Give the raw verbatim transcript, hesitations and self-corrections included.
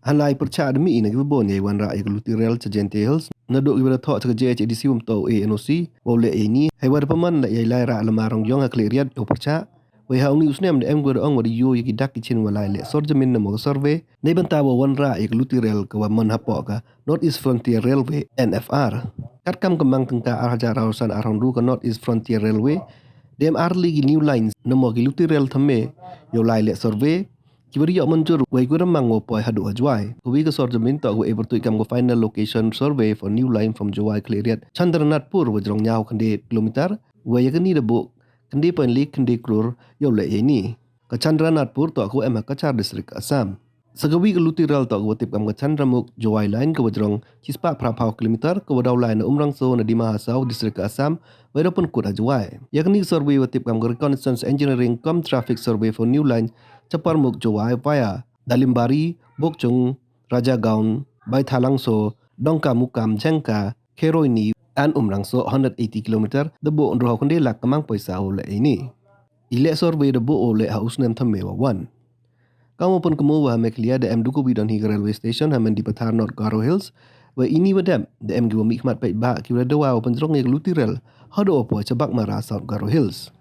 Hanlai pyrchah da mih i na ki wa bon yei wanrah ya ka luti rel cha Jaintia Hills. Nadooh ki wa da thoh cha ka J H A D C wa ym toh u A N O C wow leh yei ni. Hei wa da pynman leh yei lai rah lama Rongiong ha Khliehriat yow pyrchah. Wei ha uni u snem da em ki wa da ong wa da yoo ya ki dak ki chin wa lai leh sor jamin namo ka survey. Neibynta wow wanrah ya ka luti rel ka wa man hapoh ka North East Frontier Railway, N F R. Katkam ka mang tyngka ar hajar arphaw san arphaw ynru ka North East Frontier Railway, da em ar tylli ki new lines namo ki luti rel thymme yow lai leh survey. Ki wa da yoh mynjur wei ki wa da mang wow poi hadooh ha Jowai. Ka wi ka sor jamin toh ka wa e pyrtuit kam ka Final Location Survey for New Line from Jowai Khliehriat Chandranathpur wa jrong ynñiaw khyndai kilometer. Wei ya kani da booh khyndai point le khyndai klur yow leh yei ni. Ka Chandranathpur toh ka wa em ha Cachar District, Assam. Sa ka wi ka luti rel toh ka wa tip kam ka Chandramukh Jowai Line ka wa jrong chispah phraphaw kilometer, ka wa daw lai na Umrangso na Dima Hasao District, Assam, wei da pynkut ha Jowai. Ya kani ka survey wa tip kam ka Reconnaissance Engineering cum Traffic Survey for New Line, Chaparmukh Jowai via Dalimbari, Bokchung, Rajagaon, Baithalangso, Dongkamukam, Jhengka, Kheroini and Umrangso, hundred eighty kilometer, da booh ynru haw khyndai lak ka mang poisa wow leh yei ni. I leh survey da booh wow leh ha u snem thymme wa wan. Kam wa pynkynmoo wa ha Meghalaya da em du ka wi don hi ka railway station ha Mendipathar, North Garo Hills. Wei ini wa dep da em ki wa mihkhmat paidbah ki wa da dawa wow pynjrong ya ka luti rel hadooh wow poi cha Baghmara, South Garo Hills.